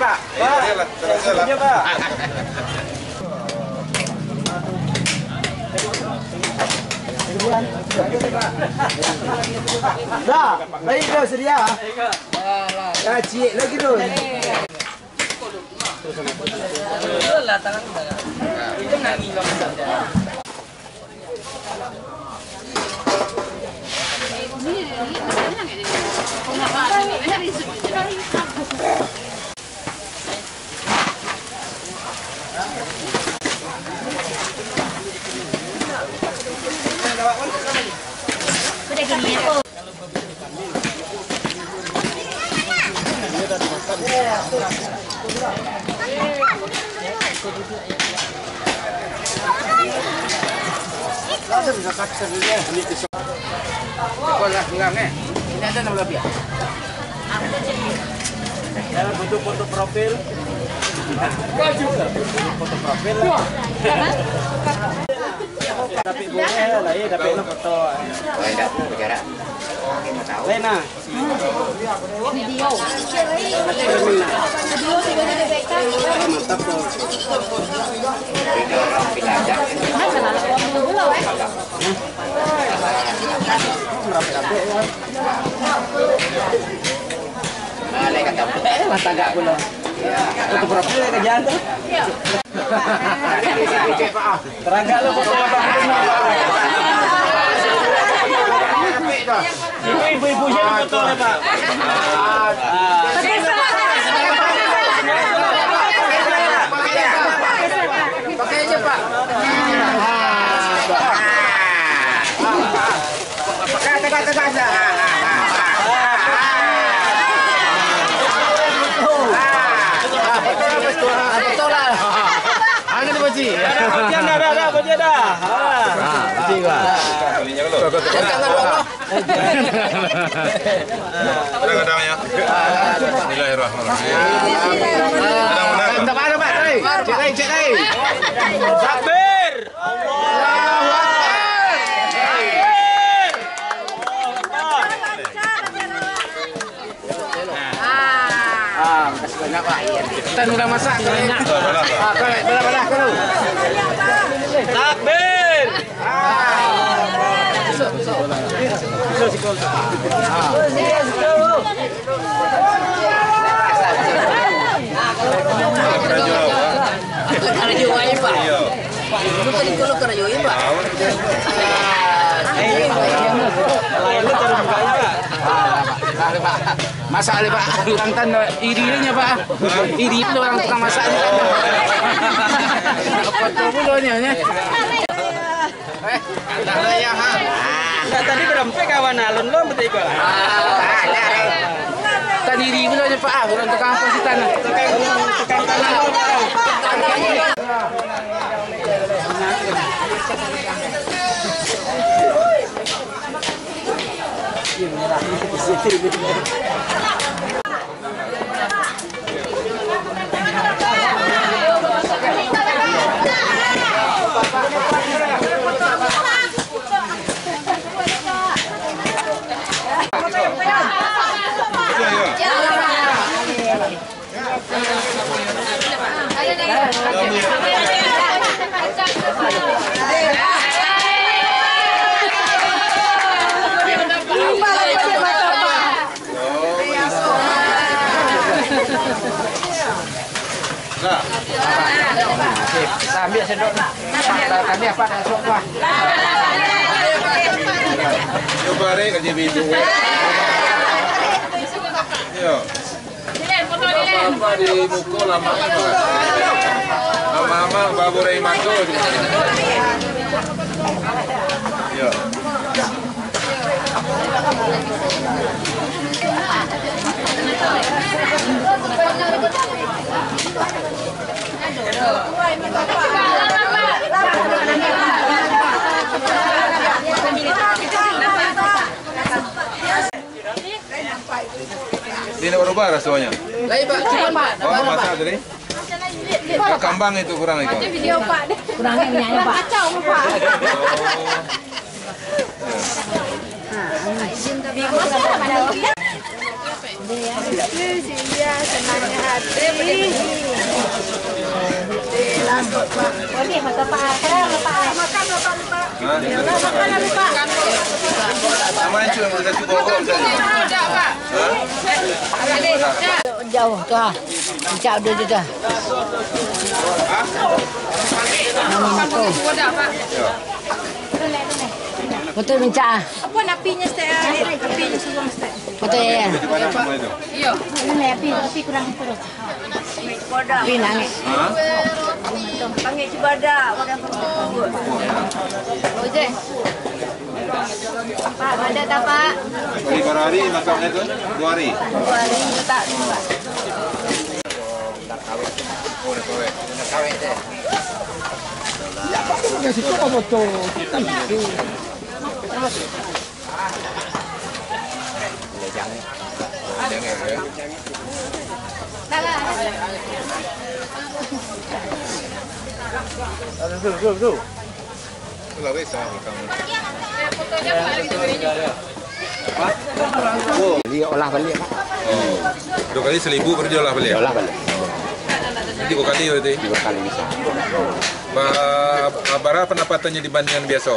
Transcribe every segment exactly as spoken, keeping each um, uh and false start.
Pak, sedia, Pak. Dah, baik dah, sedia. Dah, ciek lagi tu. Sekolah kurang, eh? Ini ada enam belas biar. Ya, butuh foto profil. Foto profil lah. Tapi boleh lah, eh, tapi nak foto. Kalau tidak, berjarak. Lena. Video. Video sudah ada backup. Mantap tuh. Mas, salah. Berapa, berapa, ya? Mata agak pulang. Fotografer kerjaan tu. Teragak lo foto abang tu. Itu ibu-ibunya foto ya, Pak. Ah. Pakai aja, Pak. Tegak, tegak, tegak, tegak. Betul lah. Angin, Pak Haji. Dah, dah, dah, dah, Pak Haji, dah. Ah. Ah, Pak Haji, Pak. Jangan, jangan, Kadang-kadang ya. Bismillahirrahmanirrahim. Kadang-kadang. Cek lain, cek lain, cek lain. Takbir! Allahu Akbar! Ah, makasih banyak, Pak. Iya. Tan udah masak, banyak. Ah, kalau, belah-belah kalau. Takbir! Karajo ai, Pak. Iyo. Lu tadi kalau karajo ai, Pak. Masak le, Pak. Urang tan iri nyo, Pak. Iri lo urang tukang masak ni, Pak. Apa tu pulo nyo, nyo? Eh, dah lah ya, ha. Nah, tadi barampek kawan alun lo, betul iko lah. Tadi iri pulo nyo, Pak, ah, urang tukang apa sih tanah? Tukang, tukang tanah lo, Pak. Nah. Kita ambil sendok. Kita ambil apa dah sok, Pak? Yo, barek ka jadi ibu. Yo. Apa-apa di muko lama kan, Pak? Lama-lama baburai mako. Yo. Dia nak berubah rasanya. Lain, Pak. Cuman, Pak, oh, masak tadi? Kambang itu kurang itu. Video, Pak. Kurangnya minyaknya, Pak. Kacau, Pak. Oh. Nah, ini. Iya, senangnya hati. Boleh, Bapak. Sekarang, Bapak. Makan, Bapak, lupa. Hah? Makan, lupa. Sama yang cuma boleh satu bawang saja. Hah? Jauh tu ah. Cak dulu tu ah. Nama mako? Ya. Betul, Mincak, ah. Apa napinya, Ustaz, ah? Napinya suruh, Ustaz. Betul, ya, ya. Iyo. Ini api, api kurang terus. Api nangis. Hah? Panggil cibadak, makan kerupuk. Ojek. Pak, ada tak, Pak? Hari berapa hari makamnya tu? Dua hari? Dua hari, tak, Pak. Betul, betul, betul. Bali olah baliak, Pak. Oh. Duo kali saribu, baru diolah baliak? Diolah baliak. Jadi duo kali berarti? Duo kali bisa. Ba-, bara pandapatannyo dibandingan biaso?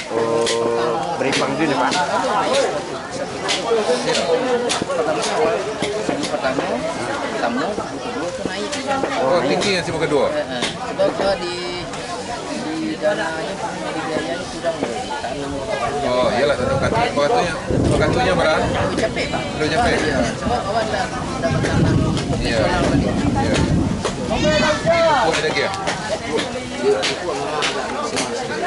Oh, berimbang tu ni, Pak. Pertama, pertama, kedua tu naik. Oh, tinggi yang sibuk kedua? Eh, eh. Sebab kalau di Di dananya, di biayanya kurang dari tanam. Oh, iyalah, tanam katunya. Katunya, katunya bara? Belum capek, Pak. Belum capek? Iya, sebab awak dah, dah bertanam. Iya. Iya. Pupuk ada lagi ya? Pupuk memang agak maksimal sikit.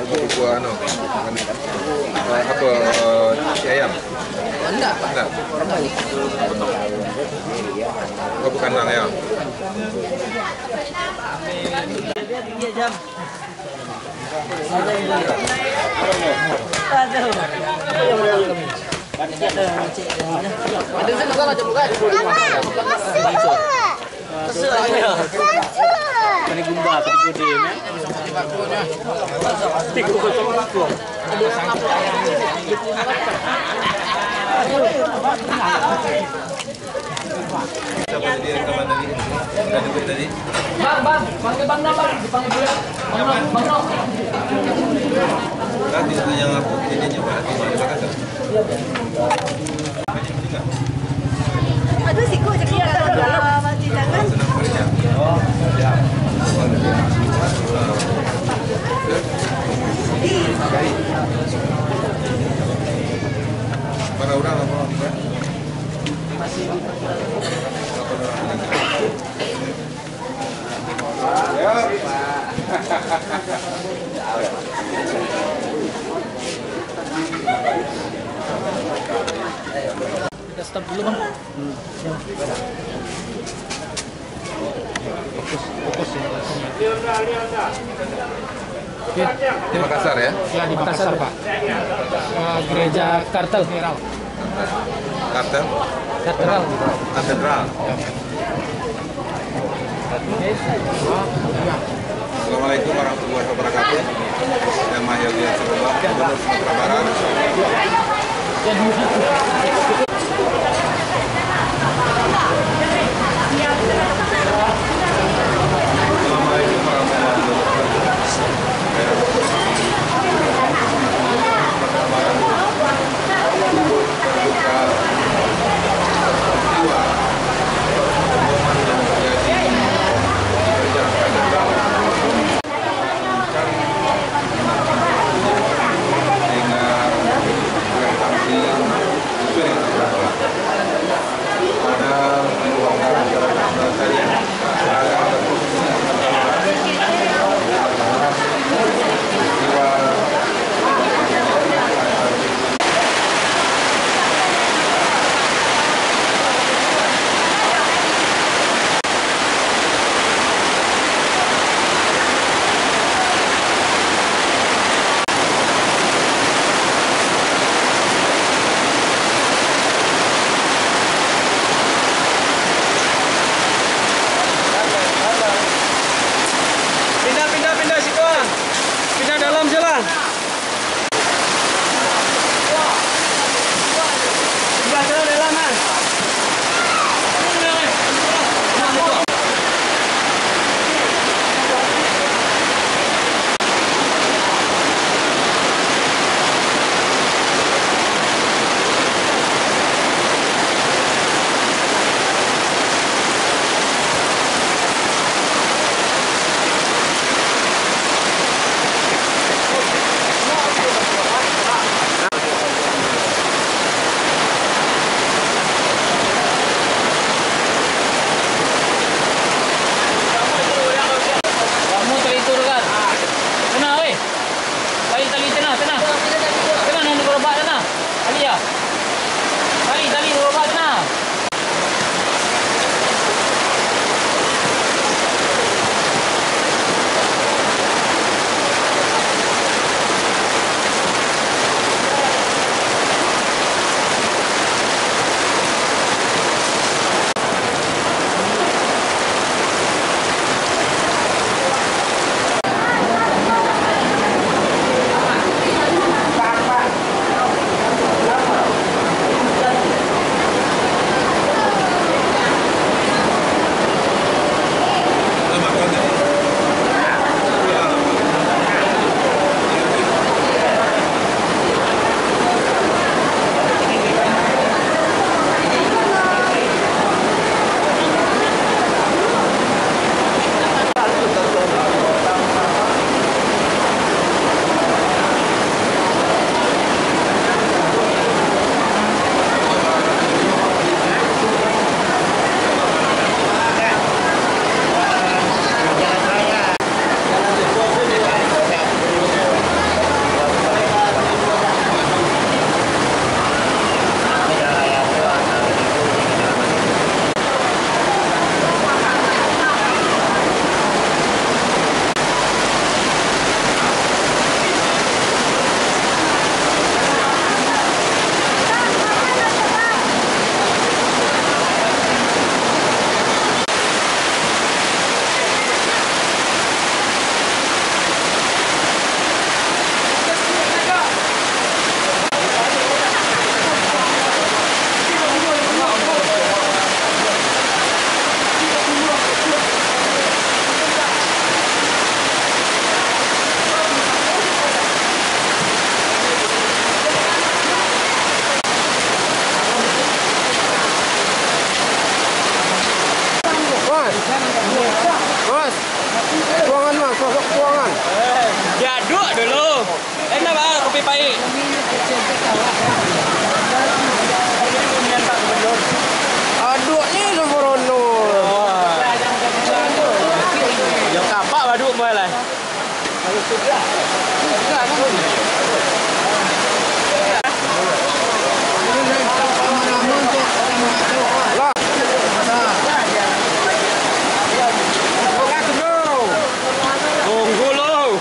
Pupuk anu, apa, eh, ayam? Enggak, Pak. Enggak. Oh, bukan nang ya. Aduh. Masuk. Masuk. Kena gumba, kena gode, kan? Siapa tadi yang rekaman tadi? Yang duduk tadi? Bang, bang, panggil Bang Nom, Bang. Dipanggil dulu. Bang Nom, Bang Nom. Tadi itu yang aku, ininya, Pak, di mana, Pak? Aduh, siku je. Iya, kalau dalam mati jangan. Bara urang apa? Kita stop dulu, Bang. Hmm. Fokus, fokus ya. Oke. Di Makassar ya? Ya, di Makassar, Pak. Eh, Gereja Kartel. Kartel? Katedral. Katedral. Assalamualaikum warahmatullahi wabarakatuh. Nama Yahya Sabah, Gubernur Sumatera Barat. Assalamualaikum warahmatullahi wabarakatuh. Mas, tuangan, Mas, masuk tuangan. Diaduk dulu. Enak, Bang, kopi pahit. Aduknyo Sempurna. Yo, kapak aduk mulai lah. Tunggu lo.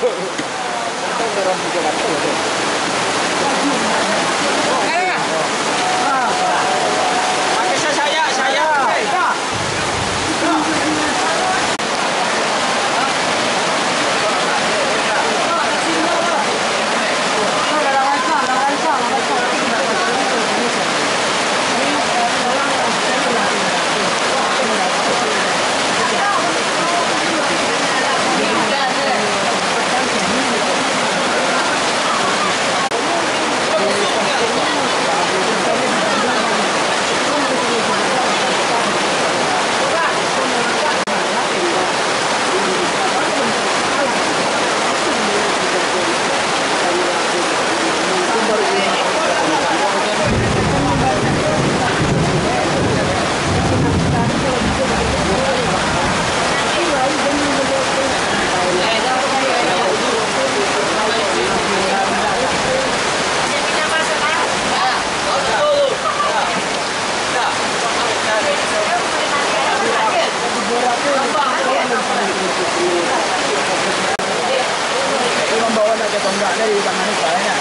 Tapi mambawa nak ke tonggak dari tangan ni, caranya.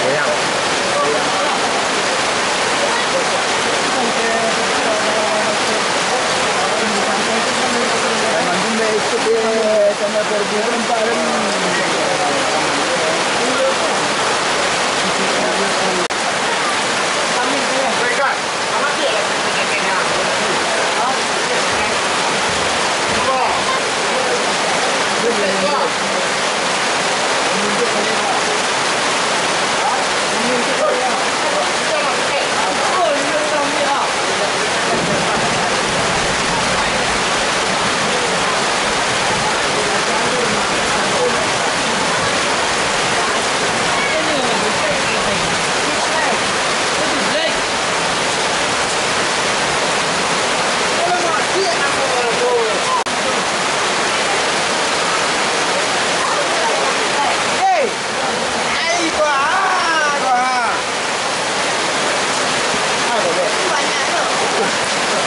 Goyang. Jangan sampai ikut dia, sama pergi berempat tadi.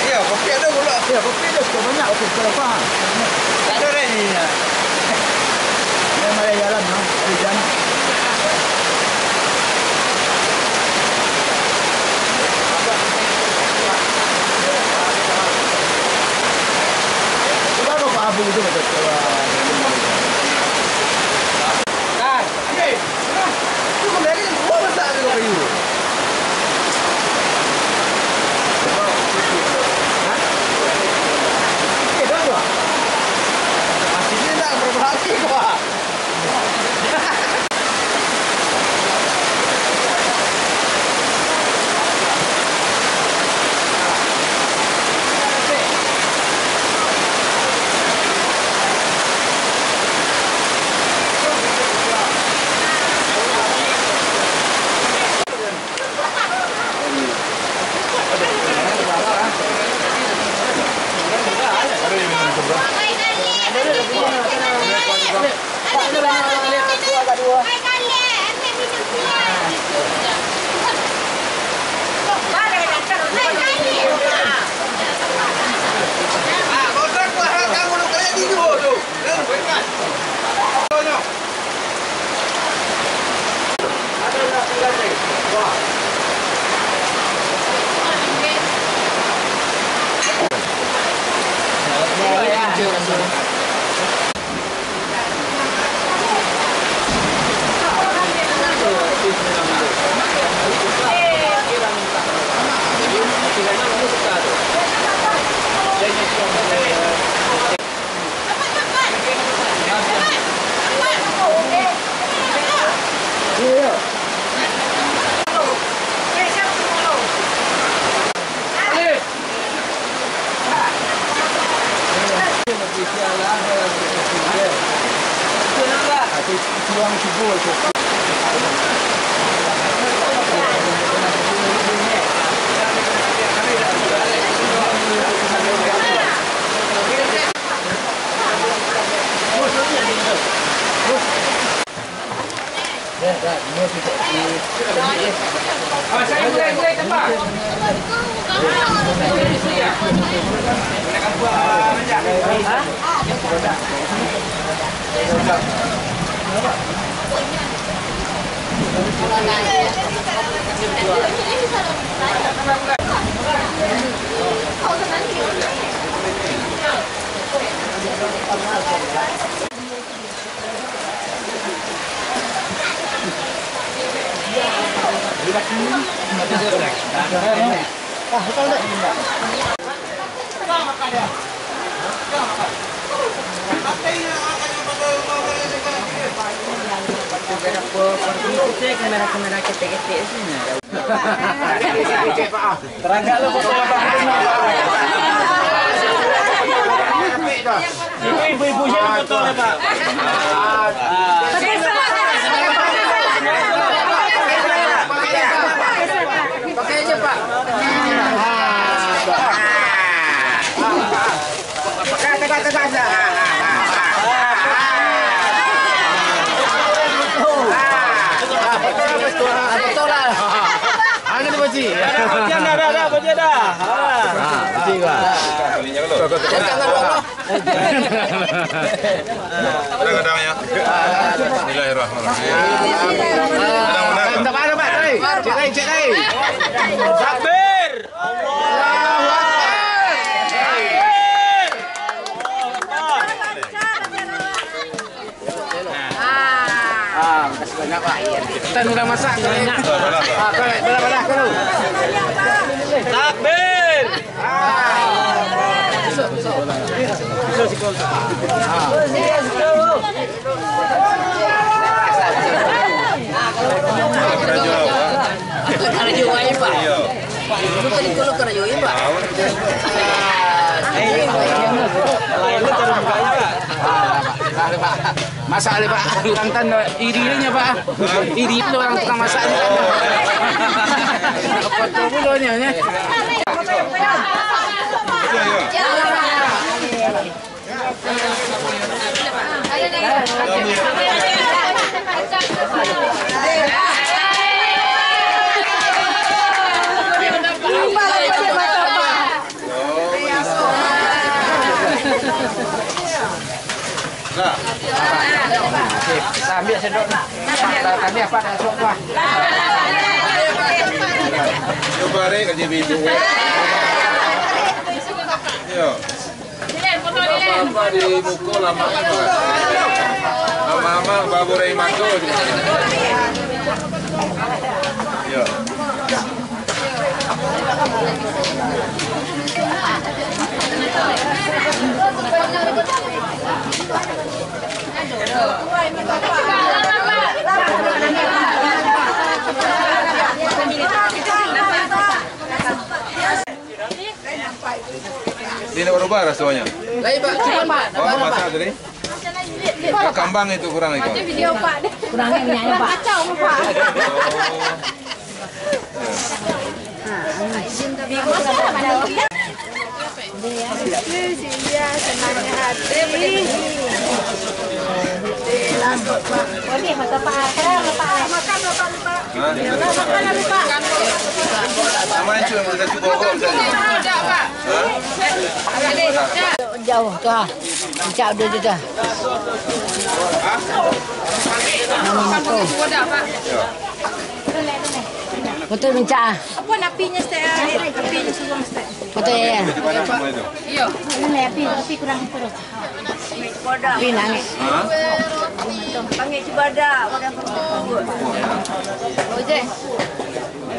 Iyo, kopi ado pulo. Iyo, kopi ado sudah banyak, kopi sudah lapar. Tak ado dah ni. Dah malam jalan, ha. Hujan. Cuba kau Pak Abu tu, betul. Nah, oke. Nah, tu kembali kan gua masak tu kayu. Hah? Eh, dah tu. Masih ni tak berapa hati kau, ah? Kamera-kamera ketek-ketek sini. Terangkak lo foto abang. Itu ibu-ibu siapa foto, Pak? Pakai aja, Pak. Pakai, tegak, tegak, tegak. Betul lah, Pak Cik. Ada, Pak Cik. Ada, ada, ada, Pak Cik, ada. Ah, Pak Cik, Pak. Jangan, jangan, jangan. Kadang-kadang ya. Bismillahirrahmanirrahim. Mudah-mudahan. Cek lain, cek lain. Takbir. Allahu Akbar. Takbir. Ah, makasih banyak, Pak. Kita udah masak. Ah, balah, balah, balah, balah. Takbir. Karajo wae, Pak. Bukan itu lo karajo wae, Pak. Masak le, Pak. Urang tan iri nyo, Pak. Iri tu urang tukang masak ni kan. Apa tu pulo nyo, nyo? Nah. Kita ambil sendok ni. Kami apa dah sok, Pak? Cuba rek aja video. Yo. Apa-apa di muko lama. Lama-lama baburai mako. Yo. Dia nak berubah rasanya. Lain, Pak. Cuman, Pak. Oh, masak tadi? Kambang itu kurang itu. Video, Pak. Kurangnya minyaknya, Pak. Kacau, Pak. Oh. Iya, senangnya hati. Lebih, Pak. Makan, Pak. Hah? Sama yang sudah kita cuba, Pak. Hah? Jauh tu ah. Cak udah tu dah. Nama mako. Betul mencak ah. Apa napinya stek? Napinya suruh stek. Betul ya. Iyo. Ini api, api kurang terus. Api nangis. Hah? Panggil cubadak, makan perut. Ojek.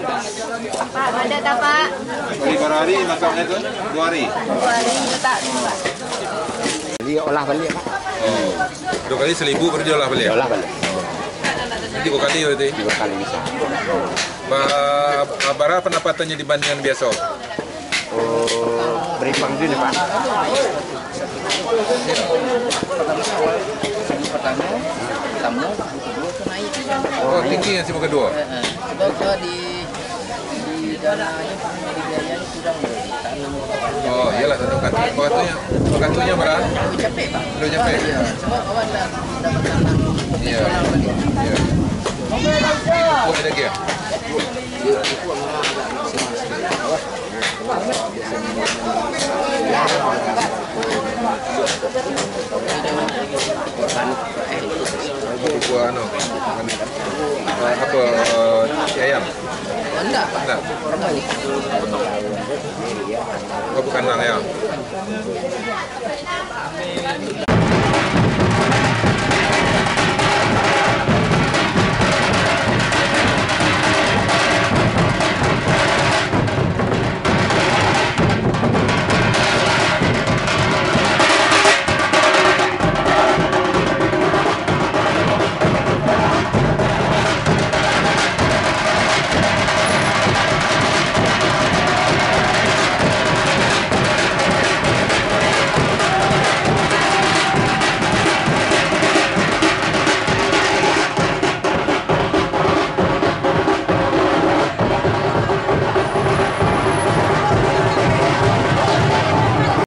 Pak, ada tak, Pak? Hari berapa hari makannya tu? Dua hari? Dua hari, letak dulu, Pak. Beli olah balik, Pak. Oh. Dua kali seribu baru diolah balik? Diolah balik. Tiga kali berarti? Tiga kali bisa. Ba-, bara pendapatannya dibandingkan biasa? Oh, berimbang tu ni, Pak. Pertama awal, pertama, pertama, kedua tu naik. Oh, tinggi yang simbol kedua. Eh, eh. Sebab kalau di, di dana ni, di biaya ni kurang dari tanam. Oh, iyalah, tanam katu. Wakatunya, wakatunya bara? Belum capek, Pak. Belum capek? Ya, sebab awak dah, dah bertanam. Iya. Nasional tadi. Iya. Pupuk ada lagi ya? Buah anu, eh, apa, eh, si ayam? Enggak. Enggak. Oh, bukan nang ya.